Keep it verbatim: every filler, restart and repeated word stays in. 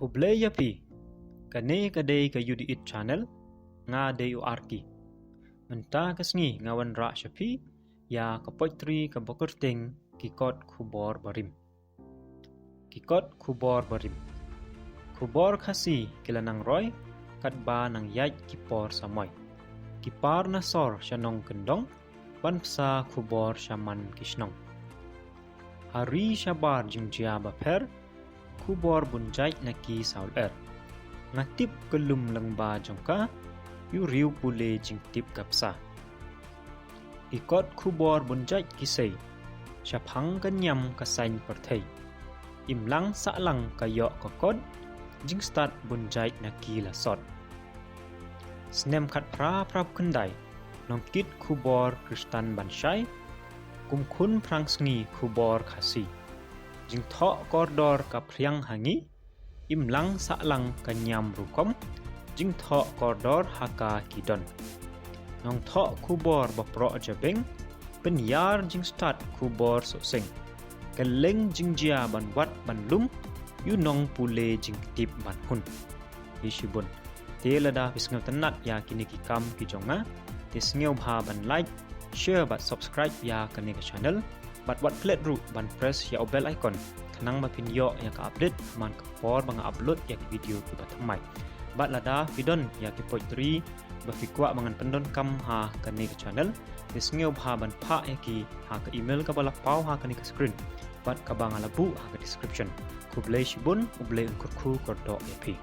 Khublei ïa phi. Kane ka dei ka U D It Channel. Nga dei u Arki. Mynta ka sngi nga wanrah sha phi ïa ka poetry kaba kyrteng Ki Kot Khubor Barim. Ki kot khubor barim. Khubor Khasi ki la nang roi katba nang ïaid ki por samoi. Ki par na sor sha nongkyndong ban psa khubor sha man ki shnong. Ha ri shabar jingjia bapher, khubor bun jait na ki sawlyer. Nga tip ka lum lyngba jong ka, ïu riew pule jingtip ka psa. Ki kot khubor bun jait ki sei, shaphang ka niam ka saiñ pyrthei. Imlang sahlang ka ïoh ka kot, jingstad bun jait na ki la sot. Snem khatphra phraphew khyndai, nongkit khubor Khristan ban shai, kum khun phrang sngi khubor Khasi. Jingthoh kordor ka phriang ha ngi, imlang sahlang ka niam rukom, jingthoh kordor ha ka ki don. Nongthoh khubor ba proh jabeng, pynïar jingstad khubor sohseng. Kylleng jingjia ban wad ban lum, ïu nong pule jingtip ban hun. Hi shibun. Te lada phi sngewtynnat ïa kine ki kam ki jong nga, te sngewbha ban like, share bad subscribe ïa kane ka channel, bad wat klet ruh ban press ïa u bell icon, khnang ba phin ïoh ïa ka update man ka por ba nga upload ïa ki video kiba thymmai. Bad lada phi don ïa ki poetry ba phi kwah ba ngan pyndonkam ha kane ka channel, te sngewbha ban phah ïa ki ha ka email kaba la paw ha kane ka screen bad kaba nga la buh ha ka description. Khublei shibun, U Blei un kyrkhu kyrdoh ïa phi.